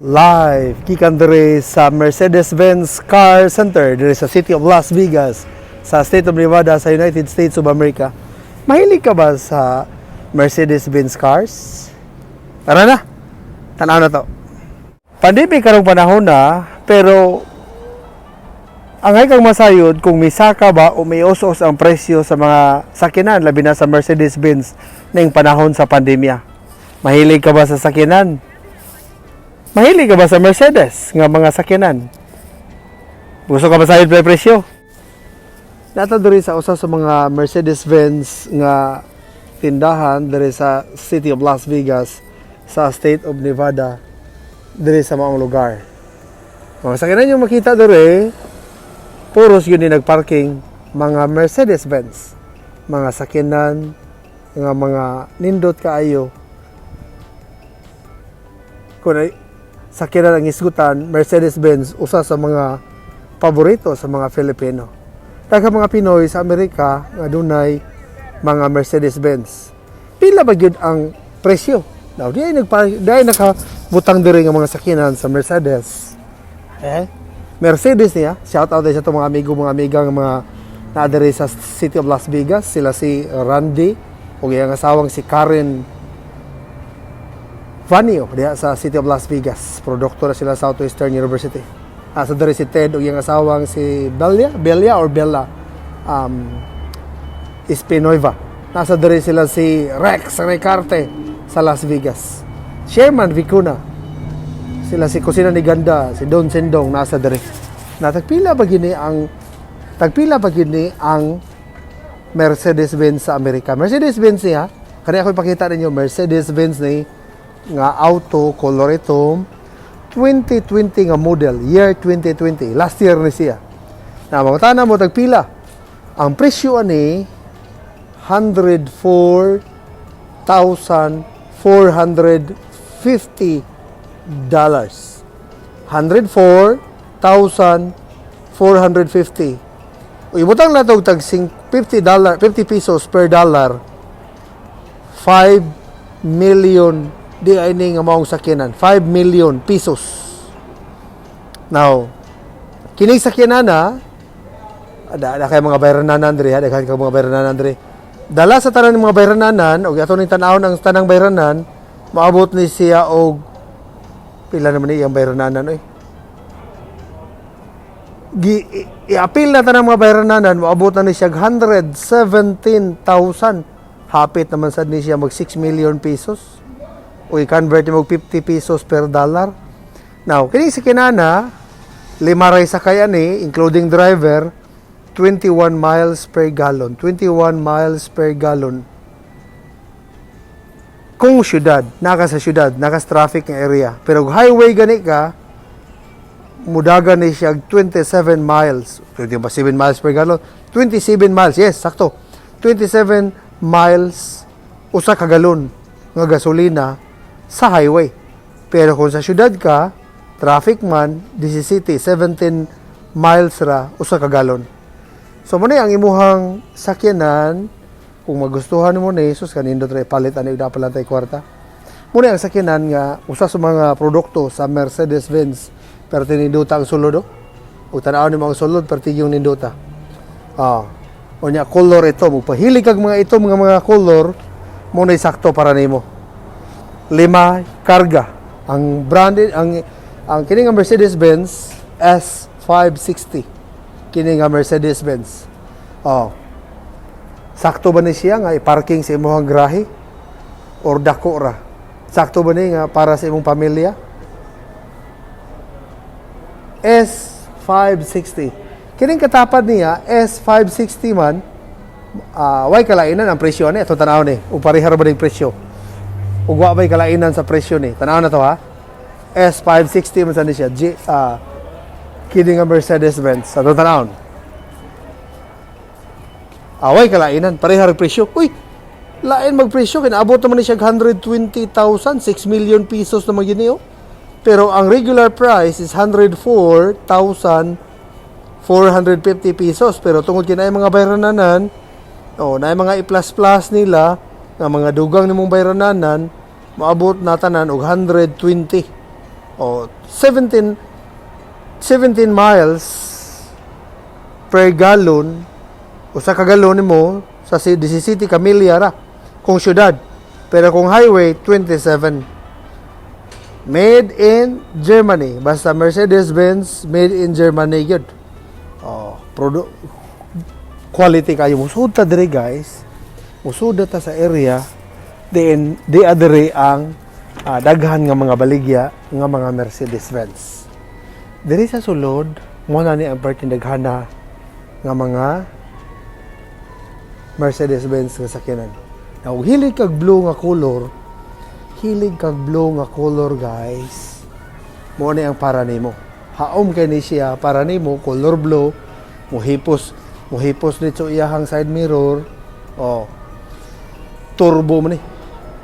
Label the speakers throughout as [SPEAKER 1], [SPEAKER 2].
[SPEAKER 1] Live gikan diri sa Mercedes-Benz Car Center diri sa City of Las Vegas sa State of Nevada sa United States of America. Mahilig ka ba sa Mercedes-Benz cars? Tara na. Tanaw na to. Pandemic karong panahon na, pero angay kang masayod kung misaka ba o mius-os ang presyo sa mga sakyanan, labi na sa Mercedes-Benz ning panahon sa pandemya. Mahilig ka ba sa sakyanan? Mahilig ka ba sa Mercedes nga mga sakyanan? Gusto ka ba sa presyo? Naa ta diri sa usa sa mga Mercedes-Benz nga tindahan diri sa City of Las Vegas sa State of Nevada diri sa maong lugar. Mga sakyanan yung makita diri, puros gyud ni nagparking mga Mercedes-Benz. Mga sakyanan nga mga nindot kaayo. Kung ay sakyanan ang hisgutan, Mercedes-Benz usa sa mga paborito sa mga Filipino. Daghang mga Pinoy sa Amerika nga dunay mga Mercedes-Benz. Pila ba gyud ang presyo? Now, di ay nakabutang diri nga mga sakyanan sa Mercedes. Eh? Mercedes niya. Shout out sa itong mga amigo, mga amiga nga mga naa diri sa City of Las Vegas. Sila si Randy ug iyang asawang si Karen Vanio diha sa City of Las Vegas. Produkto na sila sa Southwestern University. Sa diri si Ted ug iyang asawang si Belia, Belia or Bella Espinoiva. Nasa diri sila si Rex Ricarte sa Las Vegas. Sherman Vicuna. Sila si Kusina ni Ganda, si Don Sendong nasa diri. Na tagpila ba gini ang Mercedes-Benz sa Amerika? Mercedes-Benz niya, kani ako ipakita ninyo Mercedes-Benz ni nga auto, color ito 2020 nga model, year 2020, last year ni siya. Na mangutana mo tagpila ang presyo ani? $104,450, 104,450. Ibutang na tag $50, 50 pesos per dollar, 5 million di ay ni nga maong sakyanan, 5 million pesos. Now, kini sakyanan na ada ada kay mga bayrananan diri ha, daghan kay mga bayrananan diri. Dala sa tanan ng mga bayrananan og ato ning tan-awon ang tanang bayranan, maabot ni siya og pila naman ni iyang bayrananan oy. Gi i-apil na tanang mga bayrananan, moabot na ni siya og 117,000. Hapit naman sad ni siya mag 6 million pesos o i-convert mo og 50 pesos per dollar. Now, kini sakyanana, lima ray sakay ani, including driver, 21 miles per gallon. 21 miles per gallon. Kung syudad, naka sa syudad, naka sa traffic nga area. Pero kung highway gani ka, mudagan ni siya og 27 miles. 27 miles per gallon? 27 miles, yes, sakto. 27 miles usa ka galon nga gasolina sa highway. Pero kung sa syudad ka, traffic man, 17, 17 miles ra usa ka galon. So mo na ang imuhang sakyanan kung magustuhan mo ni sus, kanindot ra ipalit ani og dapat lang tay kwarta. Mo na ang sakyanan nga usa sa mga produkto sa Mercedes-Benz, pero tinindota ang sulod oh. Ug tan-awon nimo ang sulod, perti yung nindota. Ah. Unya color ito, magpahilig kag mga ito mga color, mo na sakto para nimo. Lima karga. Ang branded ang kini nga Mercedes-Benz S560. Kini nga Mercedes-Benz. Oh. Sakto ba ni siya nga i-parking sa imong grahe or dako ra? Sakto ba ni nga para sa imong pamilya? S560. Kining katapad niya S560 man, way kalainan ang presyo ani ato tan-aw ni. Ug parehar ba ning presyo? Ug wa bay kalainan sa presyo ni. Tan-aw na to ha. S560 man sa ni siya. G, kini nga Mercedes-Benz. Ato tan-awon. Away kalainan, parehar presyo. Uy, lain magpresyo kay naabot naman ni siya 120,000, 6 million pesos naman gini oh. Pero ang regular price is 104,450 pesos. Pero tungod kay naay mga bayrananan, oh, naay mga i-plus-plus nila nga mga dugang nimong bayrananan, maabot na tanan og 120. O 17 miles per gallon, usa ka galon nimo sa 17 ka milya ra kung syudad. Pero kung highway, 27. Made in Germany. Basta Mercedes-Benz, made in Germany gyud. Oh, quality kayo. Musud ta diri, guys. Musud ta sa area diin di adiri ang daghan nga mga baligya nga mga Mercedes-Benz. Diri sa sulod, mo na ni ang parte daghana nga mga Mercedes-Benz nga sakyanan. Now, hilig kag blue nga color, hilig kag blue nga color, guys. Mo ni ang para nimo. Haom kay ni siya para nimo, color blue, muhipos, muhipos dito iyahang side mirror. Oh. Turbo man ni.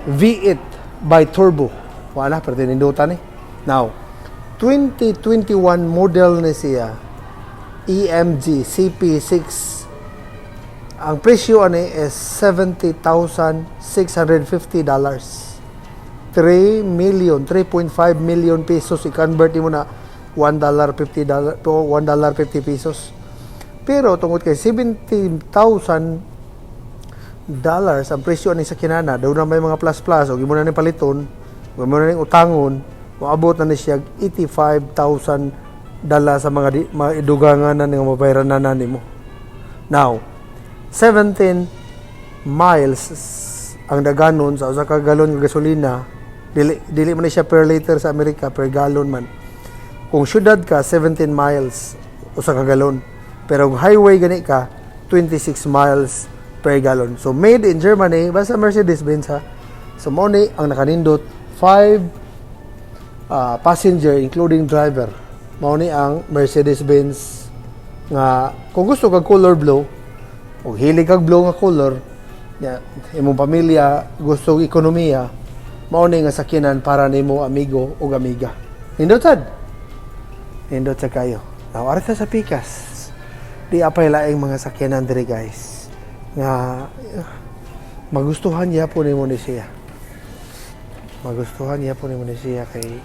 [SPEAKER 1] V8 bi-turbo. Wala, pero tinindutan ni. Now, 2021 model ni siya. EMG CP6. Ang presyo ani is $70,650. 3 million, 3.5 million pesos, i-convert mo na $1 50 dollar, $1 50 pesos. Pero tungod kay $70,000 ang presyo ani sa kinana, daw na may mga plus plus o imo na ni paliton, o imo na ning utangon, moabot na ni siya $85,000 sa mga mga idugangan na nga mabayaran na nimo. Now, 17 miles ang daganon sa usa ka galon nga gasolina, dili dili man ni siya per liter sa Amerika, per gallon man. Kung syudad ka, 17 miles usa ka galon. Pero kung highway gani ka, 26 miles per gallon. So made in Germany, basta Mercedes-Benz ha. So mo ni ang nakanindot, 5 passenger including driver. Mao ni ang Mercedes-Benz nga kung gusto kag color blue o hilig kag blue nga color ya, imong pamilya gusto og ekonomiya, mao ni nga sakyanan para nimo, amigo ug amiga. Nindot sad. Nindot sa kayo. Now, arita sa pikas. Di apay laing mga sakyanan diri, guys. Nga magustuhan niya po nimo ni siya. Magustuhan niya po nimo ni siya kay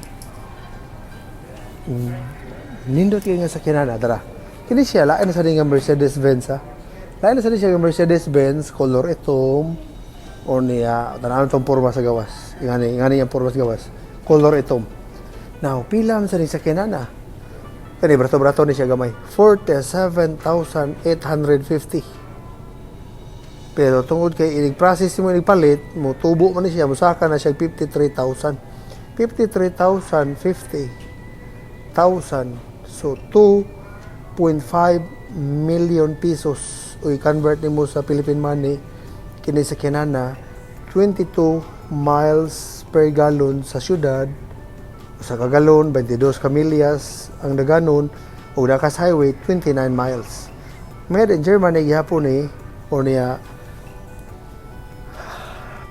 [SPEAKER 1] nindot kay nga sakyanan na dara. Kini siya lain na sa nga Mercedes-Benz ha. Lain na sa siya nga Mercedes-Benz, color itom o niya tanaw tong porma sa gawas. Ingani ingani ang porma sa gawas. Color itom. Now, pila man sa ni sakyanan na? Kani brato-brato ni siya gamay. 47,850. Pero tungod kay inig process mo inig palit, mo tubo man ni siya, musaka na siya 53,000. 53,050 thousand. So 2.5 million pesos o i-convert nimo sa Philippine money kini sa kinana, 22 miles per gallon sa syudad, usa ka galon 22 ka milyas ang daganon, ug dakas highway 29 miles. Made in Germany gihapon ni o niya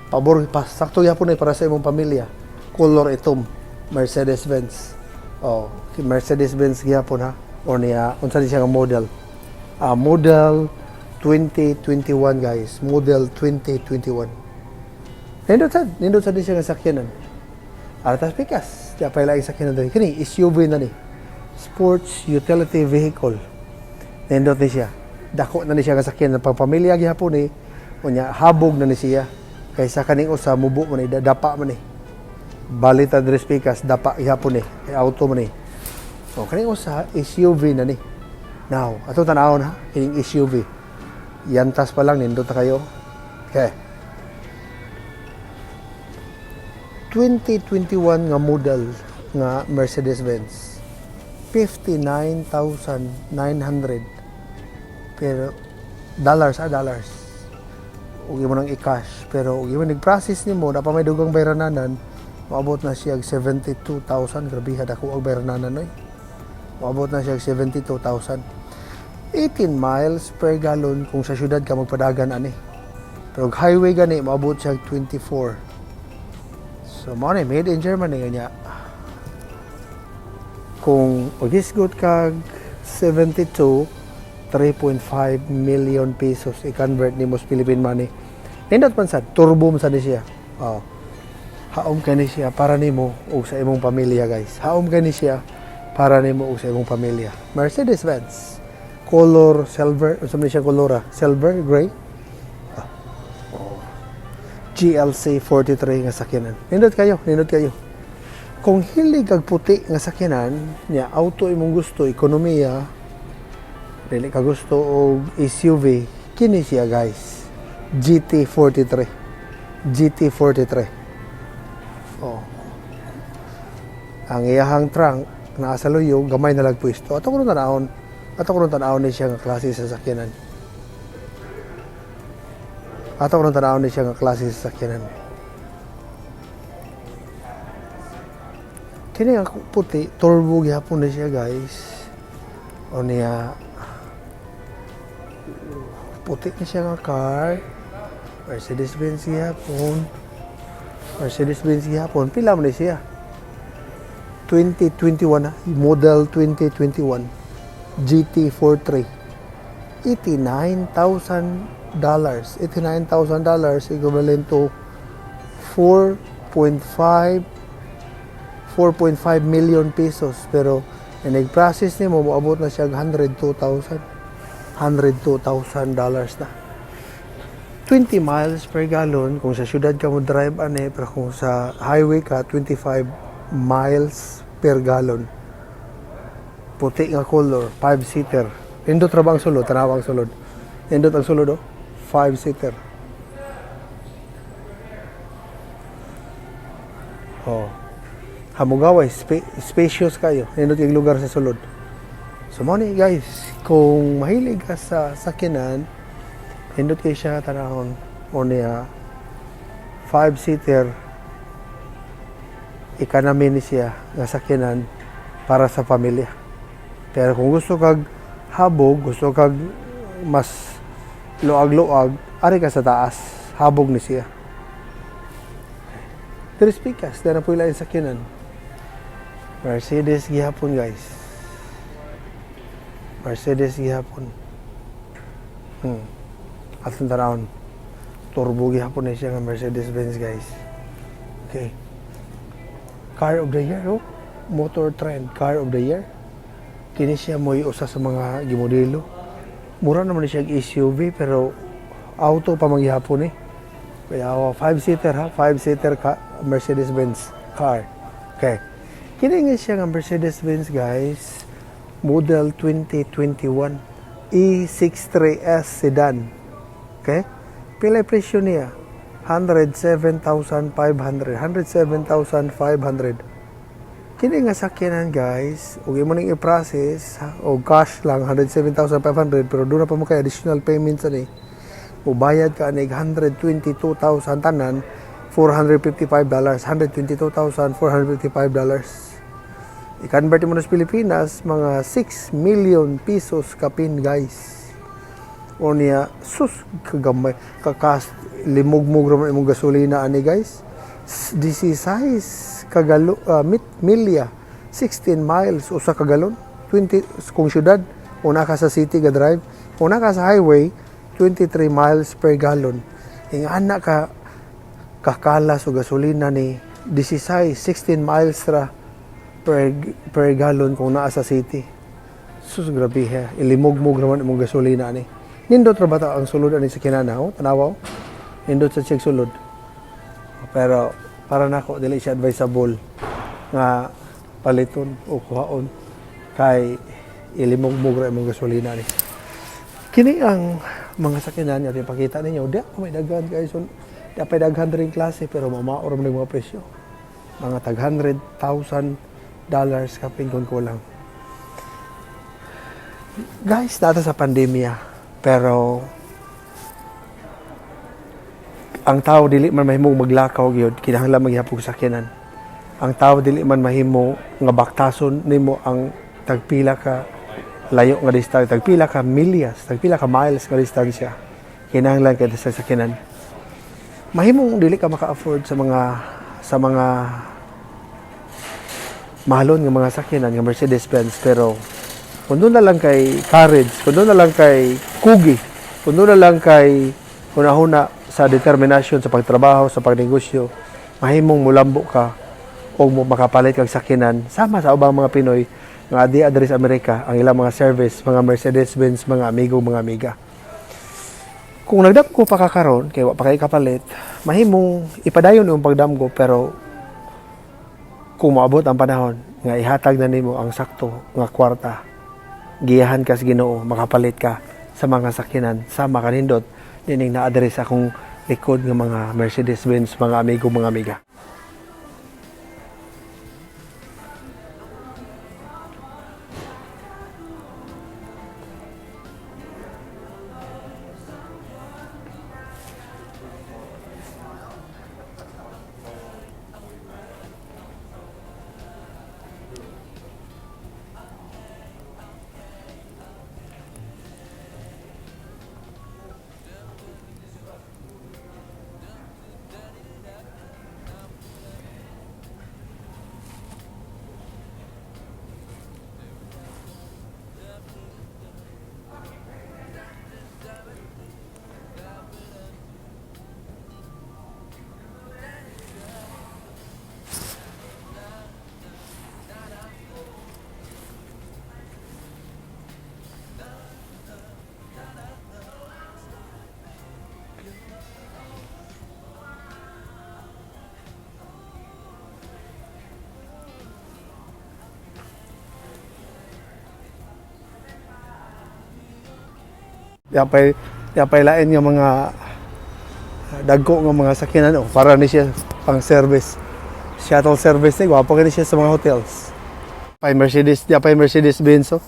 [SPEAKER 1] pabor pa, sakto gihapon ni para sa imong pamilya. Color itom, Mercedes-Benz. Oh, Mercedes-Benz gihapon ha. O niya unsa ni siya nga model? Ah, model 2021, guys, model 2021. Nindot sad siya nga sakyanan. Artas pikas, di pa laing sakyanan diri. Kini SUV na ni. Sports utility vehicle. Nindot ni siya. Dako na ni siya nga sakyanan pang pamilya gihapon ni. Unya habog na ni siya. Kaysa kaning usa, mubo man ni, dapa man ni. Balita diri pikas, dapa gihapon ni. Kay auto man ni. So kaning usa SUV na ni. Now, ato tan-awon ha, kining SUV. Yantas pa lang nindot na kayo. Okay. 2021 nga model nga Mercedes-Benz, 59,900, pero dollars ah, dollars ug imo nang i-cash. Pero ug imo nag-process nimo na pa may dugang bayrananan, moabot na siya og 72,000. Grabe ha, dako ang bayrananan oy. Moabot na siya og 72,000. 18 miles per gallon kung sa syudad ka magpadagan ani, pero og highway gani moabot siya og 24. So, mo ni made in Germany nga. Kung magisgot kag 72, 3.5 million pesos i-convert nimo sa Philippine money. Nindot man sad, turbo man sad ni siya. Oh. Haom kani siya para nimo ug sa imong pamilya, guys. Haom kani siya para nimo ug sa imong pamilya. Mercedes-Benz. Color silver, unsa man siya color ah? Silver, gray. Ah. Oh. GLC 43 nga sakyanan. Nindot kayo, nindot kayo. Kung hilig kag puti nga sakyanan, nya auto imong gusto, ekonomiya, dili ka gusto og SUV, kini siya, guys. GT43. GT43. Oh. Ang iyahang trunk naa sa luyo, gamay na lang pwesto. Ato kuno tanawon ni siya nga klase sa sakyanan. Ato kuno tanawon ni siya nga klase sa sakyanan. Kini ang puti, turbo gihapon na siya, guys. O niya, puti ni siya nga car. Mercedes-Benz gihapon. Mercedes-Benz gihapon. Pila man ni siya? 2021 na. Model 2021. GT43. $89,000. $89,000 equivalent to 4.5 4.5 million pesos, pero nag-process nimo, moabot na siya og 102,000, $102,000 na. 20 miles per gallon kung sa syudad ka mo drive ane, pero kung sa highway ka, 25 miles per gallon. Puti nga color, 5 seater. Nindot ra ba ang sulod? Tanawa ang sulod. Nindot ang sulod, oh. 5 seater. Oh, hamugaway, spacious kayo. Nindot yung lugar sa sulod. So mo ni, guys, kung mahilig ka sa sakyanan, nindot kay siya tanahon. O niya, 5 seater, economy ni siya nga sakyanan para sa pamilya. Pero kung gusto kag habog, gusto kag mas luag-luag, ari ka sa taas, habog ni siya. Tres pikas, dara po ilain sakyanan. Mercedes gihapon, guys. Mercedes gihapon. Atong tanawon. Turbo gihapon na siya nga Mercedes-Benz, guys. Okay. Car of the Year, oh. Motor Trend Car of the Year. Kini siya mo'y usa sa mga gimodelo. Mura naman siya og SUV pero auto pa man gihapon eh. Kaya oh, 5-seater ha, 5-seater ka Mercedes-Benz car. Okay. Kini nga siya nga Mercedes-Benz, guys, model 2021 E63S sedan. Okay? Pila presyo niya? 107,500. 107,500. Kini nga sakyanan, guys, ug imo ning i-process o cash lang 107,500, pero doon na pa mo kay additional payments ani. Mubayad ka ani 122,000 tanan, $455, $122,455. I-convert mo na sa Pilipinas, mga 6 million pesos kapin, guys. O niya, sus, kagamay, kakas, limugmug raman imong gasolina ani, guys. 16 kagalo, milya, 16 miles, usa ka galon, 20, kung syudad, una ka sa city ga drive, una ka sa highway, 23 miles per gallon. Ingana ka kakalas o gasolina ni 16, 16 miles ra per gallon kung naa sa city. Sus, grabe ha. Ilimugmug naman imong gasolina ani. Nindot ra ba ta ang sulod ani sa kinana, oh? Tanawa, oh. Nindot sa siyang sulod. Pero para nako, dili siya advisable nga paliton o kuhaon kay ilimugmug ra imong gasolina ni. Kini ang mga sakyanan nga ipakita ninyo, di pa may daghan, guys. So, di pa daghan rin klase pero mamao ra man yung mga presyo. Mga tag $100,000 kapin kung kulang. Guys, data sa pandemya, pero ang tao dili man mahimong maglakaw gyud, kinahanglan maghihapog sakyanan. Ang tao dili man mahimo nga baktason nimo ang tagpila ka layo nga distansya, tagpila ka milyas, tagpila ka miles nga distansya. Kinahanglan kay sa sakyanan. Mahimong dili ka maka-afford sa mga mahalon nga mga sakyanan nga Mercedes-Benz, pero kung doon na lang kay courage, kung doon na lang kay kugi, kung doon na lang kay hunahuna sa determinasyon sa pagtrabaho, sa pagnegosyo, Mahimong mulambo ka o mo makapalit kag sakyanan sama sa ubang mga Pinoy nga adi diri sa Amerika ang ilang mga service, mga Mercedes-Benz, mga amigo, mga amiga. Kung nagdamgo pa ka karon kay wa pa kay kapalit, mahimong ipadayon imong pagdamgo, pero kung moabot ang panahon nga ihatag na nimo ang sakto nga kwarta, giyahan ka sa Ginoo, makapalit ka sa mga sakyanan sama kanindot nining naa diri sa akong likod nga mga Mercedes-Benz, mga amigo, mga amiga. Yapay lain nga mga dagko nga mga sakyanan, oh, para ni siya pang service. Shuttle service ni, gwapo kini siya sa mga hotels. Pay Mercedes, di pay Mercedes Benz, oh.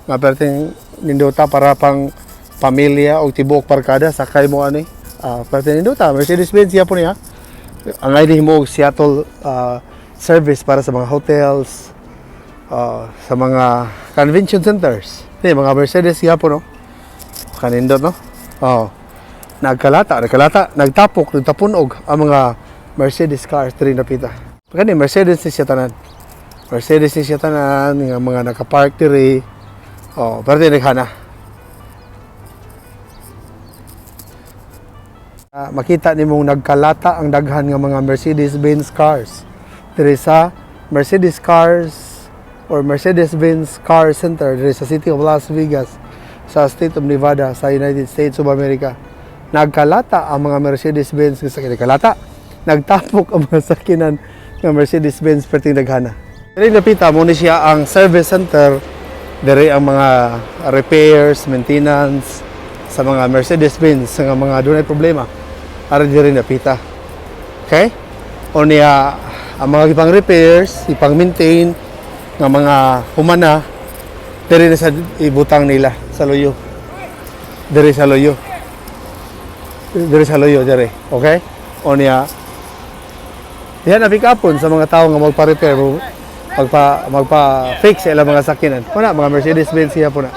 [SPEAKER 1] Nga perting nindota para pang pamilya o tibuok barkada sakay mo ani. Ah, perting nindota Mercedes Benz po niya. Ang ay mo og shuttle service para sa mga hotels, sa mga convention centers. Ni mga Mercedes po, no. Kanindot, no? Oh. Nagkalata, nagkalata, nagtapok, nagtapunog ang mga Mercedes cars diri napita. Kani Mercedes ni siya tanan. Mercedes ni siya tanan nga mga nakapark diri. Oh, pero di naghana. Ah, makita nimong nagkalata ang daghan nga mga Mercedes-Benz cars diri sa Mercedes Cars or Mercedes-Benz Car Center diri sa City of Las Vegas sa State of Nevada sa United States of America. Nagkalata ang mga Mercedes-Benz nga sakyanan. Nagkalata. Nagtapok ang mga sakyanan nga Mercedes-Benz perting daghana. Diri napita mo ni siya ang service center, diri ang mga repairs, maintenance sa mga Mercedes-Benz nga mga dunay problema. Ari diri napita. Okay? O niya ang mga ipang repairs, ipang maintain nga mga humana diri na sa ibutang nila sa luyo. Diri sa luyo. Diri sa luyo diri. Okay? O niya diha na pikapon sa mga tao nga magpa-repair, magpa magpa-fix sa ilang mga sakyanan. Wala mga Mercedes-Benz siya po na.